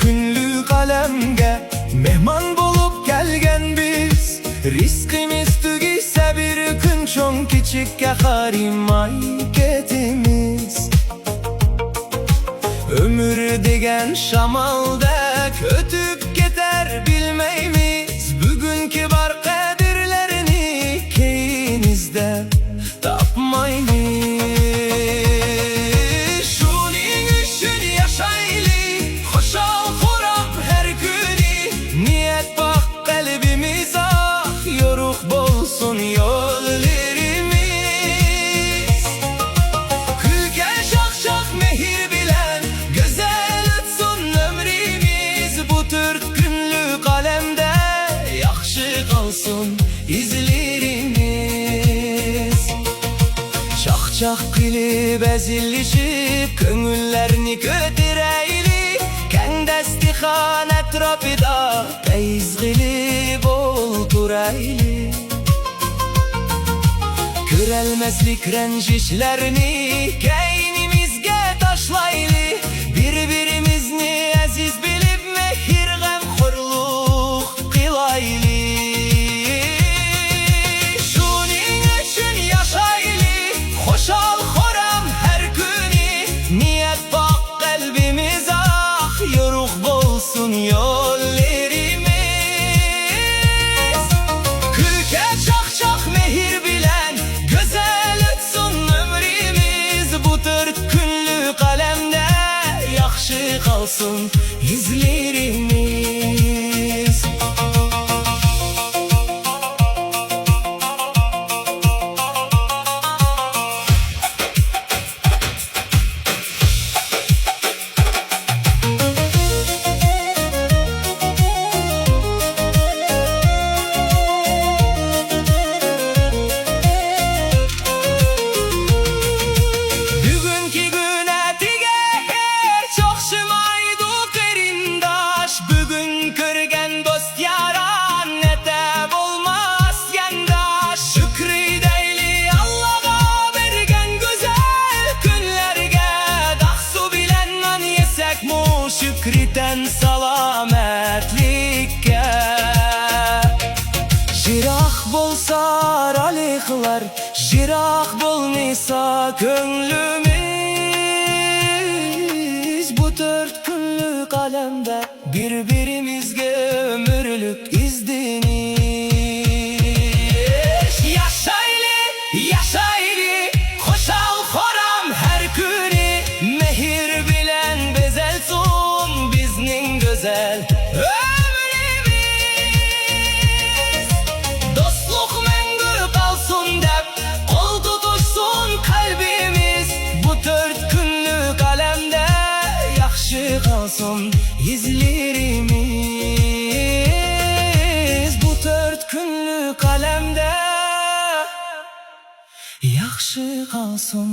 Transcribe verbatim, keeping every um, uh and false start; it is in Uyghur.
كۈنلۈك ئالەمگە مېھمان بولۇپ كەلگەن بىز. رىزقىمىز تۈگىسە بىر كۈن، چوڭ كىچىككە قارىماي كېتىمىز. ئۆمۈر دېگەن شامالدەك ئۆتۈپ كېتەر، بىلمەيمىز. بۈگۈنكى بار قەدىرلەرنى كېيىن ئىزدەپ تاپمايمىز. شۇنىڭ ئۈچۈن ياشايلى خۇشال-خۇرام ھەر كۈنى. نىيەت پاك، قەلبىمىز ئاق، يورۇق بولسۇن يوللىرىمىز. كۈلكە، چاقچاق، مېھىر بىلەن گۈزەل ئۆتسۇن ئۆمرىمىز. بۇ تۆت كۈنلۈك ئالەمدە ياخشى قالسۇن ئىزلىرىمىز. چاقچاق قىلىپ، ھەزىللىشىپ، كۆڭۈللەرنى كۆتۈرەيلى. كەڭ دەستىخان ئەتراپىدا پەيز قىلىپ ئولتۇرايلى. كۆرەلمەسلىك رەنجىشلەرنى كەينىمىزگە تاشلايلى. بىر-بىرىمىزنى ئەزىز بىلىپ، مېھىر-غەمخورلۇق قىلايلى. شۇنىڭ ئۈچۈن ياشايلى خۇشال-خۇرام ھەر كۈنى. نىيەت پاك، قەلبىمىز ئاق، يورۇق بولسۇن يوللىرىمىز. كۈلكە، چاقچاق، مېھىر بىلەن گۈزەل ئۆتسۇن ئۆمرىمىز. بۇ تۆت كۈنلۈك ئالەمدە ياخشى قالسۇن ئىزلىرىمىز. بۈگۈنكى كۈن ئەتىگە ھېچ ئوخشىمايدۇ قېرىنداش. بۈگۈن كۆرگەن دوست ياران، ئەتە بولماس يانداش. شۈكرى دەيلى ئاللاغا بەرگەن گۈزەل كۈنلەرگە. داغ سۇ بىلەن نان يېسەكمۇ، شۈكرى تەن سالامەتلىككە. يىراق بولسا ئارىلىقلار، يىراق بولمىسا كۆڭلىمىز. بۇ تۆت كۈنلۈك ئالەمدە بىر-بىرىمىزگە ئۆمۈرلۈك ئىزدىنىش. ياشايلى، ياشايلى خۇشال-خۇرام ھەر كۈنى. مېھىر بىلەن بېزەلسۇن بىزنىڭ گۈزەل ئۆمرىمىز. دوستلۇق مەڭگۈ قالسۇن دەپ قول تۇتۇشسۇن قەلبىمىز. بۇ تۆت كۈنلۈك ئالەمدە ياخشى قالسۇن ئىزلىرىمىز. بۇ تۆت كۈنلۈك ئالەمدە ياخشى قالسۇن